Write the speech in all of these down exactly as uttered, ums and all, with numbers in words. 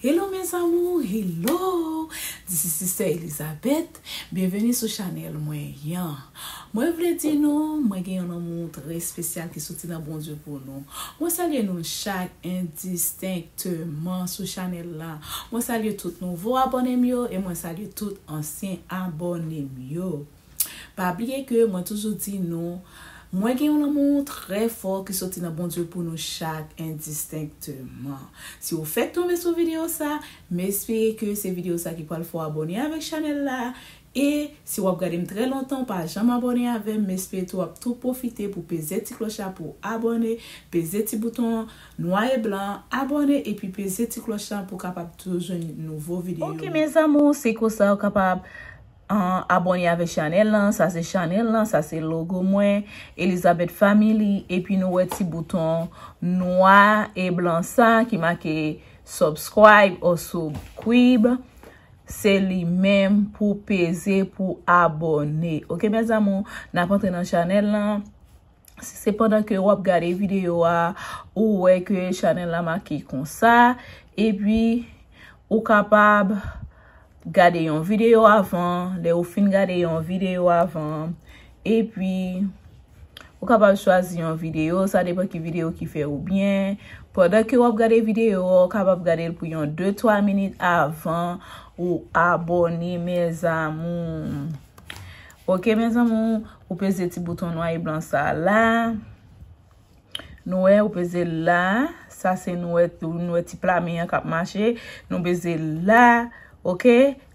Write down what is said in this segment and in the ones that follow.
Hello mes amours, hello! This is Sister Elizabeth. Byenveni sou chanèl mwen an. Mwen vle di nou, mwen gen yon lanmou trè espesyal ki soti nan Bondye pou nou. Mwen salye nou chak endistenkteman sou chanèl la. Mwen salye tout nouvo abòne m yo e mwen salye tout ansyen abòne m yo. Pa bliye ke mwen toujou di nou, mwen gen yon lanmou trè fò ki soti nan Bondye pou nou chak endistenkteman. Si w fèk tonbe sou videyo sa, m espere ke se videyo sa ki pral fè w abòne avèk chanèl la. E si w ap gade m trè lontan, w pa janm abòne avè m, m espere tou w ap tou pwofite pou peze ti klòch la pou w abòne, peze ti bouton nwa e blan, abòne, epi peze ti klòch la pou w kapab toujou jwenn nouvo videyo. Ok, mes amours, se konsa w kapab an, abòne avèk chanèl lan. Sa se chanèl lan, sa se logo mwen, Elizabeth Family. Epi nou wè ti bouton nwa e blan sa ki make subscribe or subscribe. Se li menm pou peze pou abòne. Ok, mes amours, n ap antre nan chanèl lan. Si se pandan ke w ap gade videyo a, ou wè ke chanèl la make konsa, epi ou kapab gade yon videyo avan, lè ou fin gade yon videyo avan, epi ou kapab chwazi yon videyo, sa depann ki videyo ki fè ou byen. Pandan ke w ap gade videyo a, ou kapab gade l pou yon de twa minit avan ou abòne, mes amours. Ok, mes amours, ou peze ti bouton nwa e blan sa la. Nou wè, ou peze la. Sa se nou wè, nou wè ti plame an k ap mache. Nou peze la, ok?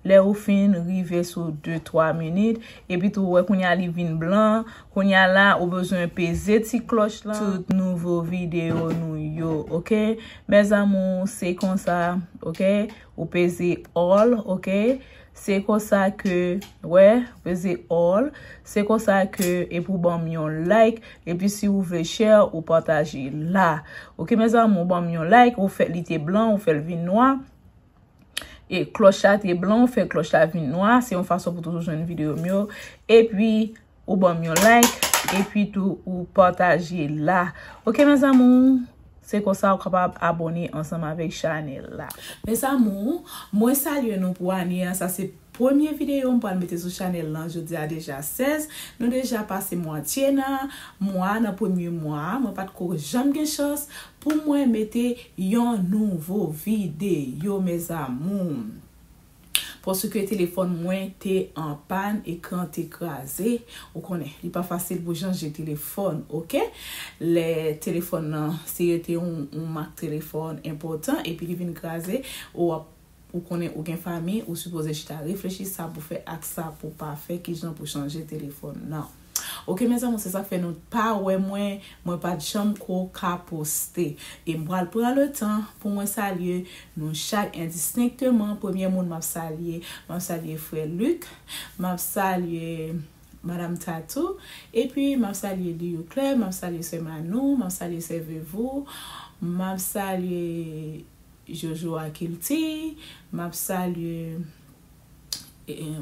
Lè ou fin rive sou de twa minit, epi tou ou wè kounye a li vin blan. Kounye a la, ou bezwen peze ti klòch lan. Tout nouvo videyo nou yo, ok? Mes amours, se konsa, ok? Ou peze all, ok? Se konsa ke, wè, peze all. Se konsa ke, epi w ban m yon like. Epi si w vle share, ou pataje la. Ok, mes amours, ou ban m yon like, ou fè li te blan, ou fè l vin nwa. E klòch la te blan, ou fè klòch la vin nwa. Se yon fason pou toujou jwenn videyo m yo. Epi, ou ban m yon like. Epi tou, ou pataje la. Ok, mes amours, se konsa ou kapab abòne ansanm avèk chanèl la. Mes amours, mwen salye nou pou ane a. Sa se premye videyo m pral mete sou chanèl lan. Jodi a deja sèz. Nou deja pase mwatye nan mwa, nan premye mwa a. Mwen pa t ko janm gen chans pou mwen mete yon nouvo videyo, mes amours. Paske telefòn mwen te an pàn, ekran te kraze. Ou konnen, li pa fasil pou chanje telefòn, ok? Lè telefòn nan, se rete yon, yon mak telefòn enpòtan, epi li vin kraze, ou ap, ou konnen ou gen fanmi, ou sipoze chita reflechi sa pou fè ak sa pou pa fè, kijan pou chanje telefòn nan. Ok, mes amours, se sa k fè nou pa wè mwen, mwen pa t janm ko ka poste. E m pral pran le tan pou mwen salye nou chak endistenkteman. Premye moun m ap salye, m ap salye frè Luc, m ap salye Madam Tatou, epi m ap salye Liyou Claire, m ap salye sè Manou, m ap salye sè Vevou, m ap salye Jojo Akilti, m ap salye, e, e,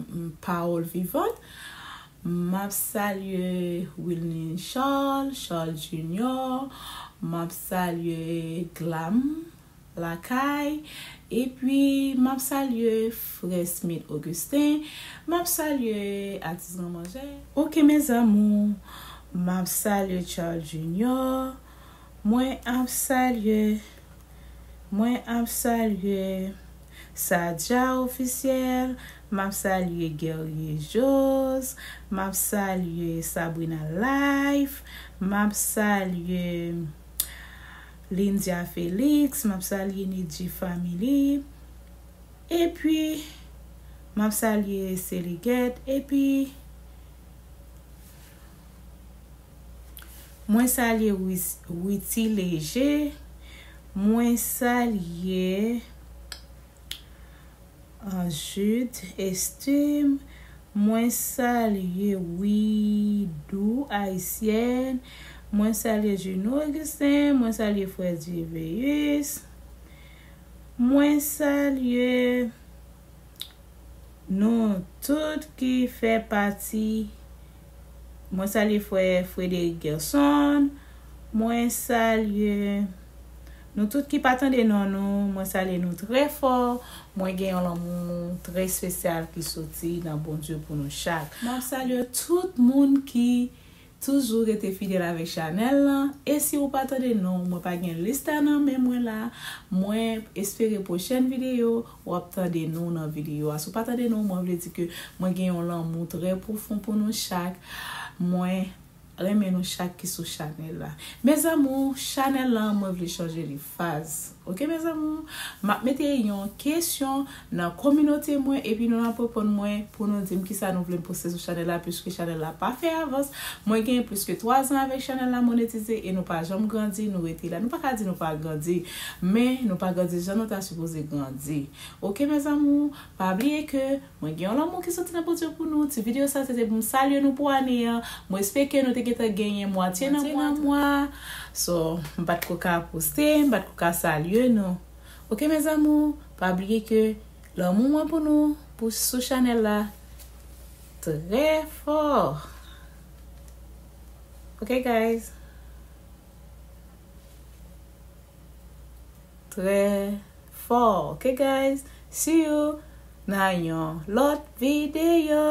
Pawòl Vivant, m ap salye Wilnine Charles, Charles Junior, m ap salye Glam Lakay, epi m ap salye frè Smith Augustin, m ap salye atis Granmanjè. Ok, mes amours, m ap salye Charles Junior, mwen ap salye, mwen ap salye Sadia Officiel, m ap salye Guerrier Jos, m ap salye Sabrina Life, m ap salye Lindia Felix, m ap salye Nidji Family, epi m ap salye Seliget, epi mwen salye Wis-, Witty Léger, mwen salye Jude Estime, mwen salye Widou Haïtienne, mwen salye Juno Augustin, mwen salye frè Dieveus, mwen salye nou tout ki fè pati. Mwen salye frè Frédéric Gerson, mwen salye Nou tout ki pa tande non nou, mwen salye nou trè fò. Mwen gen yon lanmou trè espesyal ki soti nan Bondye pou nou chak. M ap salye tout moun ki toujou rete fidèl avèk chanèl lan. E si ou pa tande non, mwen pa gen lis la nan men mwen la. Mwen espere pwochèn videyo, w ap tande non nan videyo a. Si ou pa tande non, mwen vle di ke mwen gen yon lanmou trè pwofon pou nou chak. Mwen renmen nou chak ki sou chanèl la. Mes amours, chanèl lan, mwen vle chanje li faz. Oke, mes amours? M ap mete yon kesyon nan kominote mwen, epi nou ap reponn mwen pou nou di m kisa nou vle m poste sou chanèl la, piske chanèl la pa fè avans. Mwen gen plis ke twa zan avèk chanèl la monetize e nou pa janm grandi, nou rete la. Nou pa ka di nou pa grandi, men nou pa grandi jan nou ta sipoze grandi. Oke, mes amours? Pa bliye ke mwen gen yon lanmou ki soti nan Bondye pou nou. Ti videyo sa se te pou m salye nou pou ane an. Mwen espere ke nou te gentan genyen mwatye nan mwa. So, m pa t ko ka poste, m pa t ko ka salye nou. Oke, mes amours, pa bliye ke lanmou mwen pou nou, pou sou chanèl la, trè fò. Oke, guys? Trè fò. Oke, guys? See you nan yon lòt videyo.